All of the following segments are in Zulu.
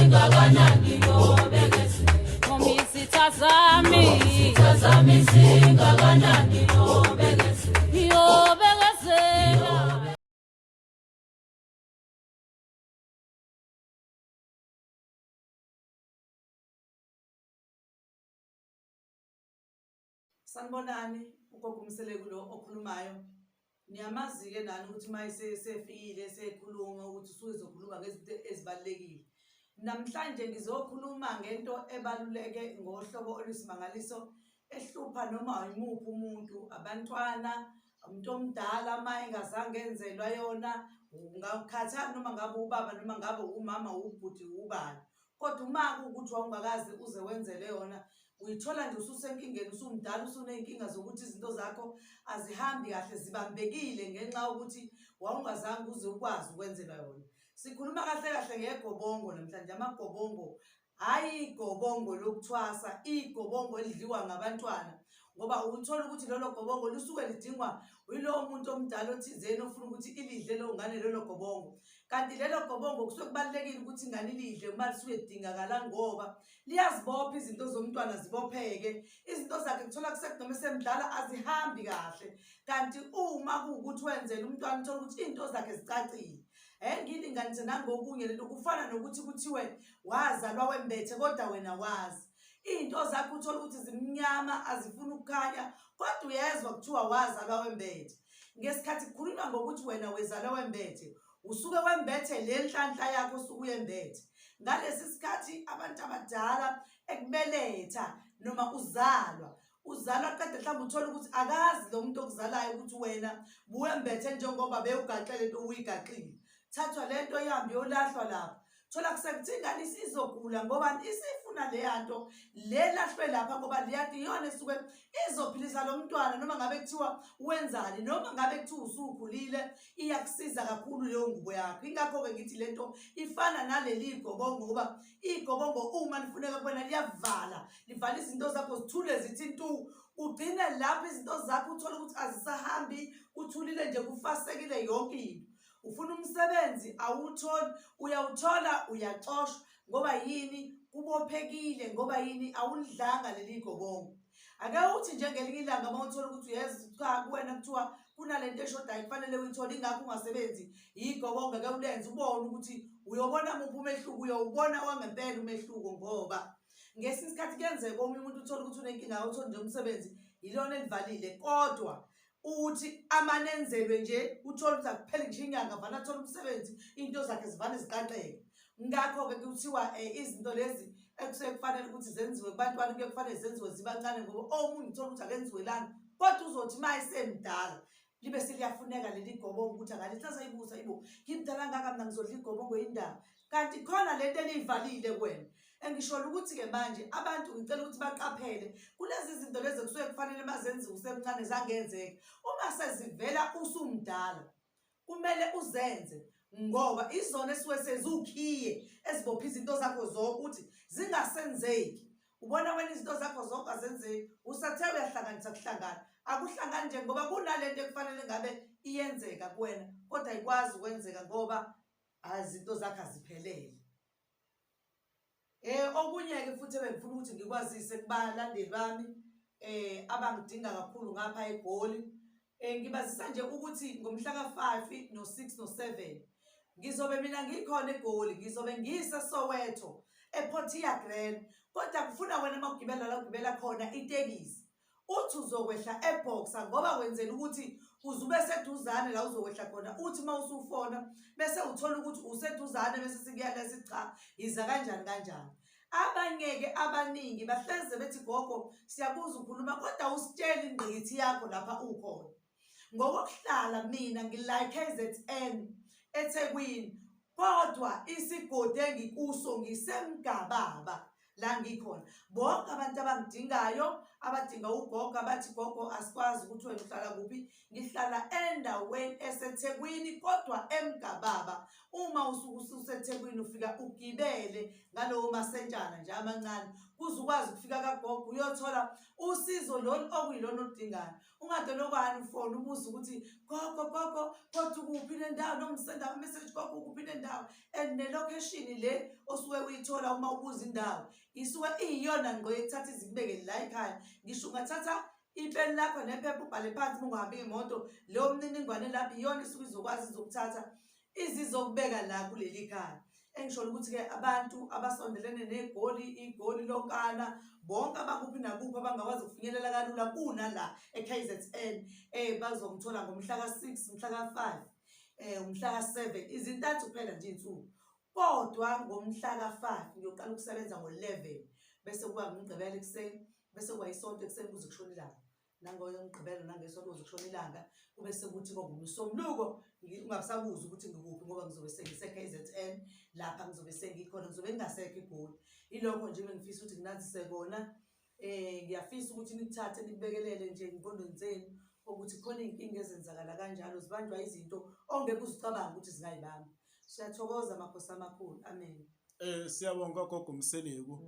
Singakanani nobekezela. Noma izitha zami. Izitha zami singakanani nobekezela. Ngiyobekezela. Sanibonani, ugogo uMseleku lo okhulumayo. Niyamazi-ke nani ukuthi uma esefikile esekhuluma ukuthi usuke ezokhuluma ngezinto ezibalulekile. Namhlanje ngizokhuluma ngento ebaluleke ngohlobo oluyisimangaliso ehlupha noma yimuphi umuntu, abantwana, umuntu omdala uma engazange enzelwa yona, ungakhathali noma ngabe ubaba noma ngabe umama, ubhuti, ubani. Kodwa uma kuwukuthi wawungakaze uze wenzele yona, uyithola nje ususenkingeni, usumdala, usuney'nkinga zokuthi izinto zakho azihambi kahle, zibambekile ngenxa yokuthi wawungazange uze ukwazi ukwenzelwa yona. Sikhuluma kahle kahle ngegobongo namhlanje, amagobongo, hhayi igobongo lokuthwasa, igobongo elidliwa ngabantwana ngoba uthola ukuthi lolo gobongo lusuke lidingwa yilowo muntu omdala othizeni ofuna ukuthi ilidle leyo ngane lelo gobongo. Kanti lelo gobongo kusuke kubalulekile ukuthi ingane ilidle uma lisuke lidingakala ngoba liyazibopha izinto zomntwana zibopheke. Izinto zakhe kuthola kusekunoma esemdala azihambi kahle. Kanti uma kuwukuthi wenzela umntwana uthola ukuthi izinto zakhe zicacile. Ngilinganise nangokunye lento kufana nokuthi kuthiwe wazalwa wembethe kodwa wena wazi. Izinto zakho uthola ukuthi zimnyama azifuni ukukhanya kodwa uyezwa kuthiwa wazalwa wembethe. Ngesikhathi kukhulunywa ngokuthi wena wezalwa wembethe, usuke wembethe le nhlanhla yakho osuke uyembethe. Ngalesi sikhathi abantu abadala ekubeletha noma uzalwa, uzalwa qede mhlawumbe uthole ukuthi akazi lo muntu okuzalayo ukuthi wena buwembethe njengoba bewugaxe lento uyigaxile. Thathwa lento ihambe iyolahlwa lapha. Thola kusekuthi ingane isizogula ngoba isifuna leya nto le lahlwe lapha ngoba leya nto iyona esuke izophilisa lo mntwana noma ngabe kuthiwa wenzani noma ngabe kuthiwa usukhulile iyakusiza kakhulu leyo ngubo yakho. Ingakho-ke ngithi le nto ifana naleli gobongo ngoba igobongo uma lifuneka kuwena liyavala, livala izinto zakho zithule zithi ntu, ugcine lapho izinto zakho uthole ukuthi azisahambi, kuthulile nje kufasekile yonke into. Ufuna umsebenzi awutholi, uyawuthola uyaxoshwa ngoba yini? Kubophekile ngoba yini? Awulidlanga leli gobongo. Ake uthi nje ngelinye ilanga uma uthola ukuthi uyeza cha kuwena kuthiwa kunalento eshodayo kufanele uyithole ingakho ungasebenzi yigobongo ake ulenze ubone ukuthi uyobona muphi umehluko uyowubona wangempela umehluko ngoba ngesinye isikhathi kuyenzeka omunye umuntu uthole ukuthi unenkinga awutholi nje umsebenzi yilona elivalile kodwa uthi amane enzelwe nje uthole ukuthi akupheli ngisho inyanga vane athole umsebenzi iy'nto zakhe zivane ziqaqeke. Ngakho-ke kuthiwa um izinto lezi ekusuke kufanele ukuthi zenziwe kubantwana kuye kufanele zenziwe zibancane ngoba omunye uthole ukuthi akenziwelanga kodwa uzothi uma esemdala libe seliyafuneka leli gobongo ukuthi akalithi asayibuza ibo ngimdala kangaka mina ngizodla igobongo yindaba kanti khona lento eniyivalile kuwena. Engisholo ukuthi-ke manje abantu ngicela ukuthi baqaphele kulezi zinto lezi kusuke kufanele mazenziwe usemncane zangenzeka. Uma sezivela usumdala kumele uzenze ngoba izona esuke seziwukhiye ezibopha izinto zakho zonke ukuthi zingasenzeki. Ubona wena izinto zakho zonke azenzeki, usathe uyahlanganisa kuhlangana. Akuhlangani nje ngoba kunalento ekufanele ngabe iyenzeka kuwena kodwa ayikwazi ukwenzeka ngoba izinto zakho aziphelele. Okunye-ke futhi ebengifuna ukuthi ngikwazise kubalandeli bami abangidinga kakhulu ngapha eGoli, ngibazisa nje ukuthi ngomhla ka-5 no-6 no-7 ngizobe mina ngikhona eGoli, ngizobe ngiseSoweto ePortia Glen, kodwa kufuna wena uma ugibela la ugibela khona itekisi. Uthi uzokwehla eBoxer ngoba wenzela ukuthi uze ube seduzane la uzokwehla khona. Uthi uma usufona bese uthola ukuthi useduzane bese sikuyala sithi cha yiza kanjani kanjani. Abanye-ke abaningi bahleze bethi gogo siyakuzwa ukhuluma kodwa awusitsheli ingqikithi yakho lapha ukhona. Ngokokuhlala mina ngila e-KZN eThekwini kodwa isigodi engikuso ngiseMgababa la ngikhona. Bonke abantu abangidingayo abadinga ugogo abathi gogo asikwazi ukuthi wena uhlala kuphi, ngihlala endaweni eseThekwini kodwa eMgababa. Uma usuke ususeThekwini ufika ugibele ngalowo masentshana nje amancane. Kuze ukwazi ukufika kagogo uyothola usizo lolu okuyilona oludingayo. Ungadelokwane ufone ubuze ukuthi gogo gogo kodwa ukuphi nendawo noma usenda ama-message gogo ukuphi nendawo. And ne-location le osuke uyithola uma ubuza indawo isuke iyiyona ngqo ekuthatha izikubeke la ekhaya. Ngisho ungathatha ipeni lakho nephepha ubhale phansi uma ungahambi ngemoto, leyo mniningwane lapho iyona isuke izokwazi izokuthatha izizokubeka la kuleli khaya. Engisho ukuthi-ke abantu abasondelene neGoli, iGoli lonkana, bonke abakuphi nakuphi abangakwazi ukufinyelela kalula kunala e-KZN, bazongithola ngomhla ka-6, mhla ka-5, umhla ka-7, izintathu kuphela nje iy'nsuku. Kodwa ngomhla ka-5 ngiyoqala ukusebenza ngo-11 bese kuba ngumgqibelo ekuseni, bese kuba isonto ekuseni kuze kushone ilanga. NangoMgqibelo nangeSonto kuze kushone ilanga, kube sekuthi ngomsombuluko ungasabuzi ukuthi ngikuphi ngoba ngizobe sengise-KZN lapha ngizobe sengikhona, ngizobe ngingasekho eGoli. Yilokho nje bengifisa ukuthi nginazise kona. Ngiyafisa ukuthi nikuthathe nikubekelele nje ngqondweni zenu ukuthi khona iy'nkinga ezenzakala kanjalo zibanjwa izinto ongeke uzicabange ukuthi zingayibamba. Siyathokoza makhosi amakhulu. Amen. Siyabonga gogo Mseleku.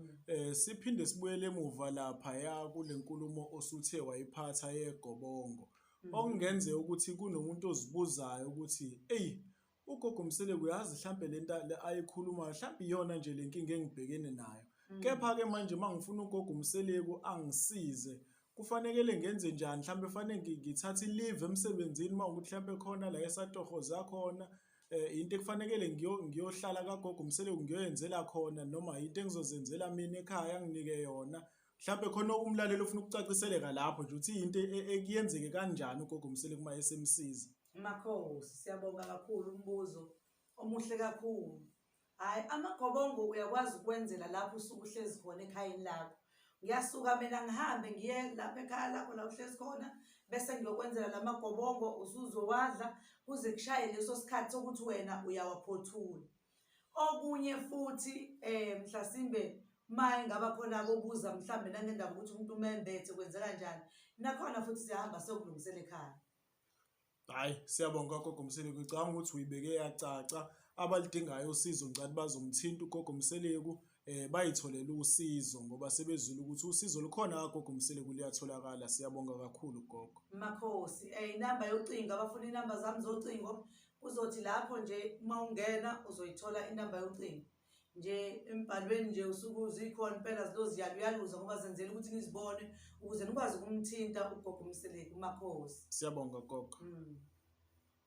Siphinde sibuyele emuva lapha ya kule nkulumo osuthe wayiphatha yegobongo. Okungenzeka ukuthi kunomuntu ozibuzayo ukuthi eyi ugogo Mseleku uyazi mhlambe lento le ayikhulumayo mhlambe iyona nje le nkinga engibhekene nayo. Kepha-ke manje uma ngifuna ugogo Mseleku angisize kufanekele ngenze njani? Mhlambe fanele ngithathe i-leave emsebenzini uma ukuthi mhlambe khona la esatohoza khona into ekufanekele ngiyohlala kagogo Mseleku ngiyoyenzela khona noma into engizozenzela mina ekhaya anginike yona. Mhlambe khona umlaleli ofuna ukucaciseleka lapho nje ukuthi into ekuyenzeke kanjani ugogo Mseleku uma esemsiza. Makhosi, siyabonga kakhulu umbuzo omuhle kakhulu. Hhayi, amagobongo uyakwazi ukwenzela lapho usuke uhlezi khona ekhayeni lakho. Ngiyasuka mina ngihambe ngiye lapha ekhaya lakho la uhlezi khona bese ngiyokwenzela la magobongo usuzowadla kuze kushaye leso sikhathi sokuthi wena uyawaphothula. Okunye futhi mhlasimbe uma ingaba khona kobuza mhlambe nangendaba ukuthi umuntu umembethe kwenzeka kanjani, nakhona futhi siyahamba siyokulungisela ekhaya. Hhayi, siyabonga gogo Mseleku, ngicabanga ukuthi uyibeke yacaca. Abaludingayo usizo ngicela bazomthinta ugogo Mseleku bayitholele usizo ngoba sebezwile ukuthi usizo lukhona kagogo Mseleku luyatholakala. Siyabonga kakhulu gogo. Makhosi, inamba yocingo, abafuna inamba zami zocingo kuzothi lapho nje uma ungena uzoyithola inamba yocingo. Nje embhalweni nje usuke zikhona impela ziloziyaluyaluza ngoba zenzela ukuthi nizibone ukuze nikwazi ukumthinta ugogo Mseleku. Makhosi. Siyabonga gogo.